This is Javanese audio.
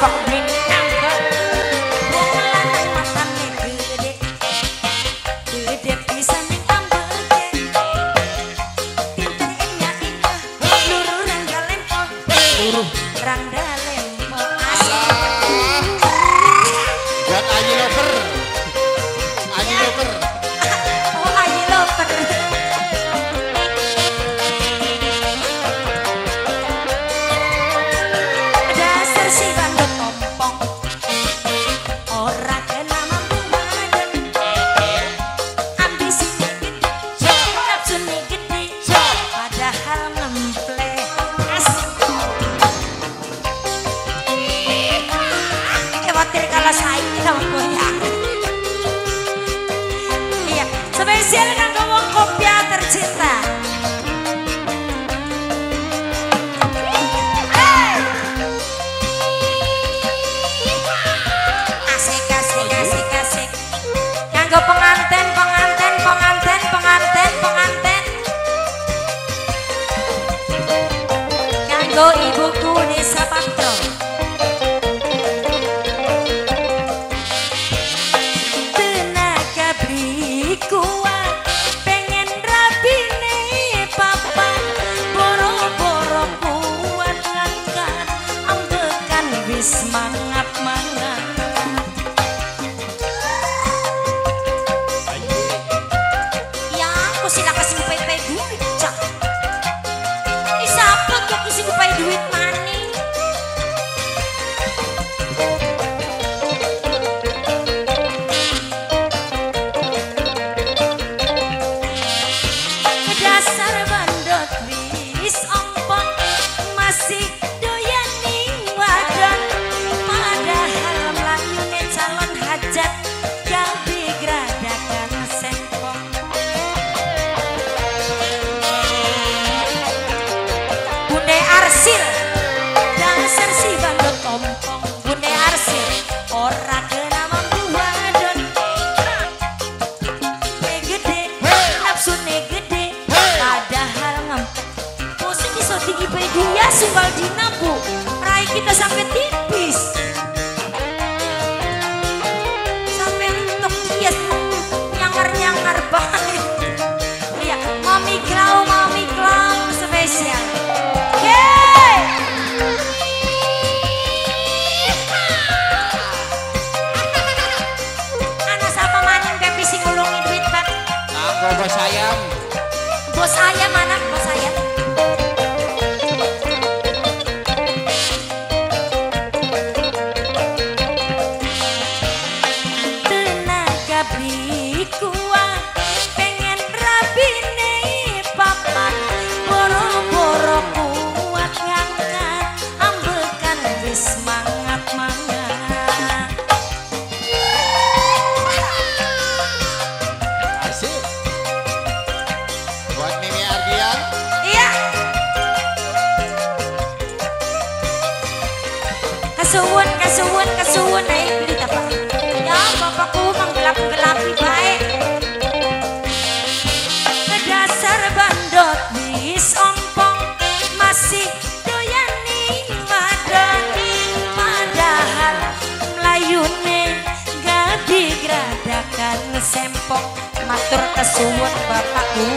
Bang beli nambah. Wong lanang matane gede. Gede pisan ning ambeke. Pinter inya-inya luru rangga lempok. Luru rangga lempok. Asik. Buat Ayi Lover. Ayi Lover. Oh, Ayi Lover. Dasar si bandot ompong ora kena mampu wadon. Ambisine gede, nafsune gede, padahal ngemple. Asik. Khawatir kalah saing kita goyang. Iya, spesial kanggo wong kopya tercinta. Asik asik asik asik. Kanggo penganten penganten penganten penganten penganten. Kanggo ibuku Nesa Pantro. Tenaga beli kuat pengen rabine papan boro-boro kuat ngangkat ambekan wis mangap mangap. Ya aku sila kasih ngupai duit cak. Ih siapa kok kasih ngupai duit maning. Dasar bandot wis ompong masih doyan ning wadon, padahal mlayune calon hajat gawe gradakan sempong. Bune Arsil, dasar si bandot ompong. Bune Arsil ora kena mampu wadon. Gede nafsune gede padahal ngempet. Pusing iso diipai dia sunggal dina bu. Rai kita sampai tipis. Sampai entok dia nyangar-nyangar banget. Iya, Mami Klau spesial. Yeay! Ana sapa maning Pepi sing ngulungi duit, Pak? Kanggo bos ayam. Bos ayam anak bos ayam. Tenaga beli kuat pengen rabine papan boro-boro kuat ngangkat ambekan wis mangap mangap. Asik. Buat Mimi Ardian. Iya. Kasuwun, kasuwun, kasuwun ayo beli apa? Ya bapakku menggelap-gelapi baik. Dasar bandot wis ompong masih doyan ning wadon, padahal mlayune gabi gradakan sempong. Matur kesuwun bapakku.